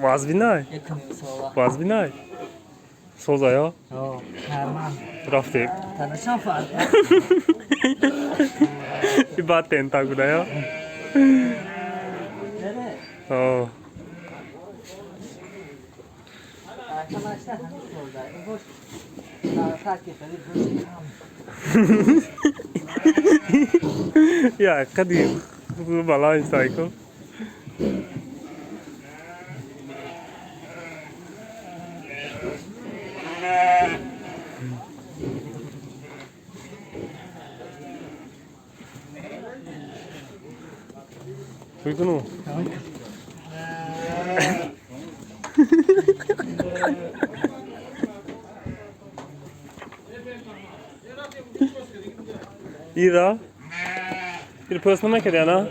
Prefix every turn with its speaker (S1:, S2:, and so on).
S1: Вазбинай? Вазбинай? Соза ё? Рафтем. И баъд тентак буда ё? О. Я қади балаи сайко. Куну? Ира? Ира пӯст намекард, я на?